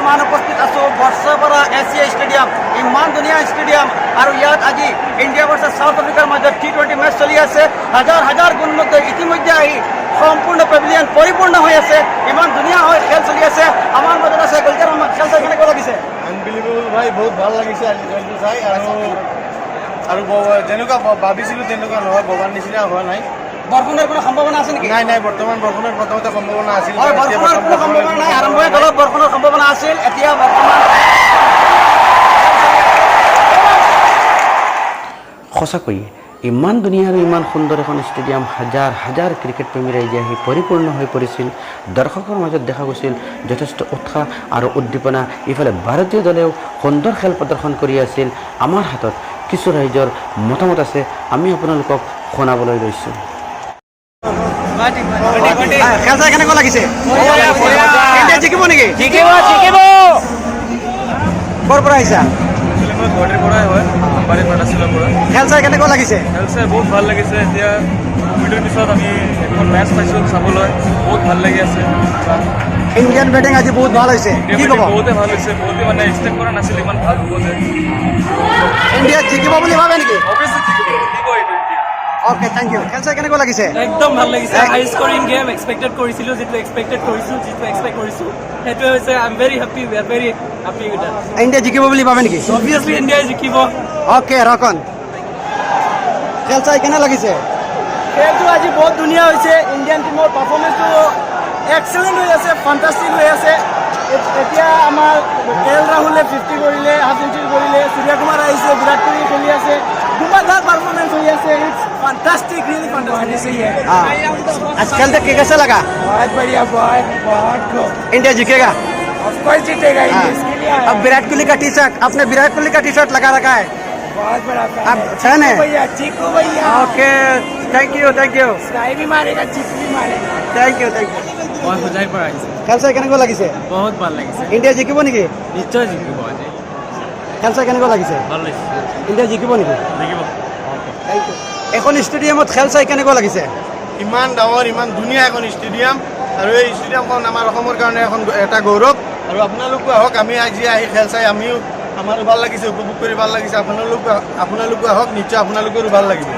বৰ্তমান উপস্থিত আছোঁ বৰ্ষাপাৰা এছিয়া ষ্টেডিয়াম। ইমান ধুনীয়া ষ্টেডিয়াম আৰু ইয়াত আজি ইণ্ডিয়া ভাৰ্চেছ চাউথ আফ্ৰিকাৰ মাজত টি-20 মেচ চলি আছে। হাজাৰ হাজাৰ গুণমুগ্ধ ইতিমধ্যে আহি সম্পূৰ্ণ পেভিলিয়ন পৰিপূৰ্ণ হৈ আছে। ইমান ধুনীয়া হৈ খেল চলি আছে। আমাৰ মাজত আছে গলকাৰ। খেল চাই কেনেকুৱা লাগিছে? আনবিলিভেবল ভাই, বহুত ভাল লাগিছে আজি খেলটো চাই। আৰু আৰু যেনেকুৱা ভাবিছিলোঁ তেনেকুৱা নহয়, ভবাৰ নিচিনা হোৱা নাই। বৰষুণৰ কোনো সম্ভাৱনা আছে নেকি? নাই নাই, বৰ্তমান বৰষুণৰ প্ৰথমতে সম্ভাৱনা আছিল। হয়। এতিয়া বৰষুণৰ কোনো সম্ভাৱনা নাই। আৰম্ভণিত অলপ বৰষুণৰ সম্ভাৱনা আছিল, এতিয়া বৰ্তমান সঁচাকৈয়ে ইমান ধুনীয়া আৰু ইমান সুন্দৰ এখন ষ্টেডিয়াম, হাজাৰ হাজাৰ ক্ৰিকেট প্ৰেমী ৰাইজে আহি পৰিপূৰ্ণ হৈ পৰিছিল। দৰ্শকৰ মাজত দেখা গৈছিল যথেষ্ট উৎসাহ আৰু উদ্দীপনা। ইফালে ভাৰতীয় দলেও সুন্দৰ খেল প্ৰদৰ্শন কৰি আছিল। আমাৰ হাতত কিছু ৰাইজৰ মতামত আছে, আমি আপোনালোকক শুনাবলৈ লৈছোঁ। খেল চাই কেনেকুৱা লাগিছে? ইণ্ডিয়া জিকিব নেকি? জিকিব, জিকিব। ক'ৰ পৰা আহিছা? মই গুৱাহাটীৰ পৰাই হয়, আমবাৰী পাটাশিলাৰ পৰা। খেল চাই কেনেকুৱা লাগিছে? খেল চাই বহুত ভাল লাগিছে। এতিয়া কোভিডৰ পিছত আমি এখন মেচ পাইছোঁ চাবলৈ, বহুত ভাল লাগি আছে। ইণ্ডিয়ান বেটিং আজি বহুত ভাল হৈছে। কি ক'ব? বহুতে ভাল হৈছে, বহুতে মানে এক্সপেক্ট কৰা নাছিল ইমান ভাল হ'ব যে। ইণ্ডিয়া জিকিব বুলি ভাবে নেকি? অভিয়াছলি জিকিব, জিকিব এইটো ইণ্ডিয়া। Okay, thank U. খেল চাই কেনেকুৱা লাগিছে? একদম ভাল লাগিছে। হাই স্কৰিং গেম এক্সপেক্টেড কৰিছিলো, যিটো এক্সপেক্ট কৰিছো সেইটোৱে হৈছে। I am very happy, we are very happy with that. India জিকিব বুলি ভাবে নেকি? অভিয়াছলি ইণ্ডিয়াই জিকিব। অ'কে, ৰকন, খেল চাই কেনে লাগিছে? খেলটো আজি বহুত ধুনীয়া হৈছে। ইণ্ডিয়ান টিমৰ পাৰফৰ্মেঞ্চটো এক্সেলেণ্ট হৈ আছে, ফাণ্টাষ্টিক হৈ আছে। এতিয়া আমাৰ কে এল ৰাহুলে 50 কৰিলে, হাফ চেঞ্চুৰী কৰিলে, সূৰ্য কুমাৰ আহিছে, বিৰাট কোহলি খেলি আছে, ধুমাধাৰ পাৰফৰ্মেঞ্চ হৈ আছে। It's fantastic, really fantastic. हाँ, आज खेल देख के कैसा लगा? बहुत बढ़िया, बहुत बहुत खूब। इंडिया जीतेगा? ऑफ कोर्स जीतेगा। हाँ। इसके लिए अब विराट कोहली का टी शर्ट, आपने विराट कोहली का टी शर्ट लगा रखा है। बहुत बड़ा फैन। आप फैन है? भैया, चीकू भैया। Okay, thank you, thank you. Sky भी मारेगा, चीकू भी मारेगा। Thank you, thank you. মই হোজাইৰ পৰা আহিছোঁ। খেল চাই কেনেকুৱা লাগিছে? বহুত ভাল লাগিছে। ইণ্ডিয়া জিকিব নেকি? নিশ্চয় জিকিব আজি। খেল চাই কেনেকুৱা লাগিছে? ভাল লাগিছে। ইণ্ডিয়া জিকিব নেকি? জিকিব। Thank U. এখন ষ্টেডিয়ামত খেল চাই কেনেকুৱা লাগিছে? ইমান ডাঙৰ, ইমান ধুনীয়া এখন ষ্টেডিয়াম আৰু এই ষ্টেডিয়ামখন আমাৰ অসমৰ কাৰণে এখন এটা গৌৰৱ। আৰু আপোনালোকো আহক। আমি আজি আহি খেল চাই আমিও আমাৰো ভাল লাগিছে, উপভোগ কৰি ভাল লাগিছে। আপোনালোকো আহক, নিশ্চয় আপোনালোকৰো ভাল লাগিব।